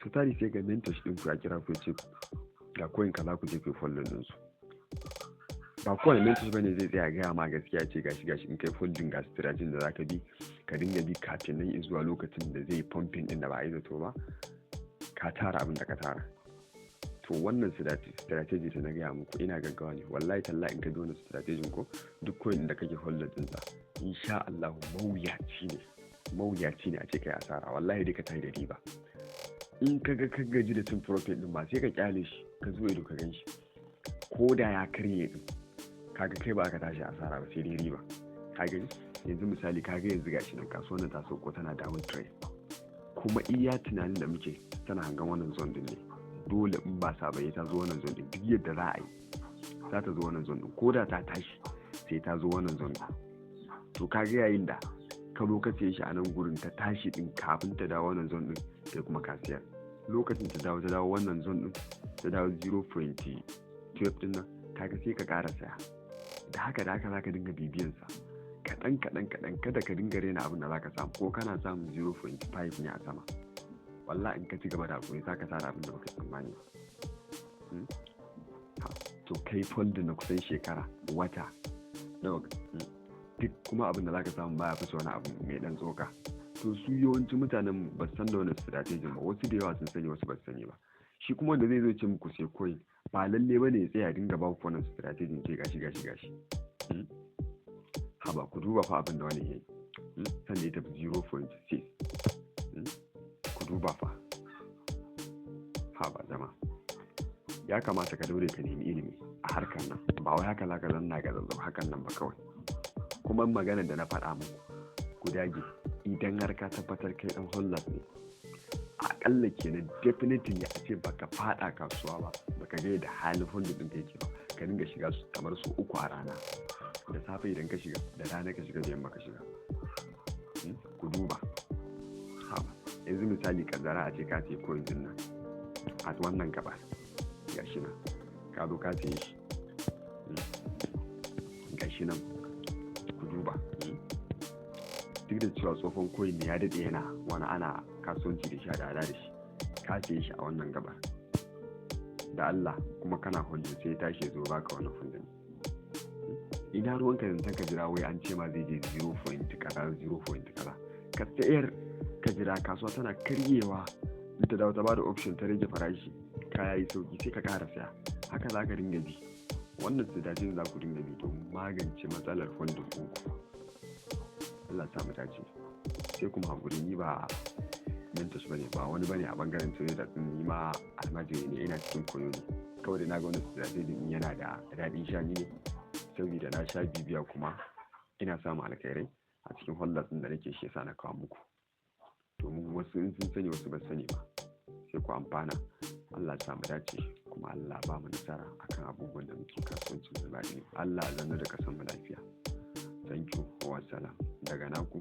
Su tari sai ga mentor ɗin ku ya kira ku, ya ce ga coin kaza, ku je ku yi following ɗinsu. Ba kowane mentor bane zai tsaya gaya ma gaskiya, ce gashi gashi, in kai holding, ga strategy da zaka bi, ka dinga bi kafin nan zuwa lokacin da zai pumping din da ba a yi zato ba, ka tara abin da ka tara. To wannan strategy da na gaya muku, ina gaggawa ne. Wallahi tallahi, in ka bi wannan strategy ko duk coin da kake holding din sa, insha Allah mawuyaci ne, mawuyaci ne a ce kai asara. Wallahi dai ka tayi da riba. In ka ga ka gaji da cin profit din ba, sai ka kyale shi, ka zo ido ka gan shi, ko da ya karye din, kaga kai ba ka tashi asara ba, sai dai riba. Ka gani yanzu misali, kaga yanzu gashi nan kasuwar nan ta sauko, tana down trend, kuma iya tunanin da muke tana hangan wannan zone din ne. Dole in ba sa bai ta zo wannan zone din, duk yadda za a yi za ta zo wannan zone din. Ko da ta tashi, sai ta zo wannan zone din. To kaga yayin da ka zo ka siye shi a nan gurin, ta tashi din, kafin ta dawo wannan zone din, sai kuma ka siyar. Lokacin ta dawo wannan zone din, ta dawo 0.12 din nan, kaga sai ka ƙara saya. Da haka da haka zaka dinga bibiyan sa kaɗan kaɗan kaɗan. Kada ka dinga rena abin da zaka samu, ko kana samun 0.5 ne a sama, wallahi in ka ci gaba da hakuri zaka tara abin da baka tsammani ba. To kai holding na kusan shekara, wata nawa, duk kuma abin da zaka samu baya fice wani abu mai dan tsoka. To su yawancin mutanen ba su san da wannan strategy ba. Wasu da yawa sun sani, wasu ba su sani ba. Shi kuma wanda zai zo ce muku sai coin, ba lalle ba ne ya tsaya dinga ba ku wannan strategy, ce gashi gashi gashi. Haba, ku duba fa abin da wani yayi sanda ya tafi 0.6. Ku duba fa. Haba jama'a, ya kamata ka daure ka nemi ilimi a harkar nan. Ba wai haka zaka zanna ga zazzau hakan nan ba kawai. Kuma magana da na faɗa muku, ku dage. Idan har ka tabbatar kai dan holder ne, akalla kenan definitely a ce baka fada kasuwa ba, baka ga da halin holding din yake ba, ka dinga shiga kamar su 3 a rana. Da safe idan ka shiga, da rana ka shiga, da yamma ka shiga. Ku duba. Haba, yanzu misali, kaddara a ce ka ce coin din nan a wannan gaba, gashi nan ka zo ka saye shi, gashi nan. Ku duba, duk da cewa tsohon coin ne, ya daɗe yana wani ana kasuwanci da shi, a da shi, ka saye shi a wannan gaba da Allah, kuma kana holding, sai ya tashi ya zo baka wani funding. Ina ruwanka da ka jira wai an ce ma zai je 0 point kaza, 0 point kaza? Ka tsayar, ka jira kasuwa tana karyewa, in ta dawo ta bada option ta rage farashi, kaya yi sauki, sai ka ƙara saya. Haka za ka dinga bi. Wannan strategy za ku dinga bi don magance matsalar holding ɗinku. Allah sa mu dace. Sai kuma hakuri, ni ba mentors bane ba, wani bane a bangaren trader din. Ni ma almajiri ne, ina cikin koyo ne kawai. Da na ga wannan strategy din yana da daɗin shani ne, saboda na sha bibiya kuma ina samun alkhairai a cikin holders din da nake, shi yasa na kawo muku, domin wasu in sun sani, wasu ba sani ba, sai ku amfana. Allah ya sa mu dace, kuma Allah ba mu nasara akan abubuwan da muke kasuwancin da baɗi. Allah zanna da kasan mu lafiya. Thank you, wassalam, daga naku.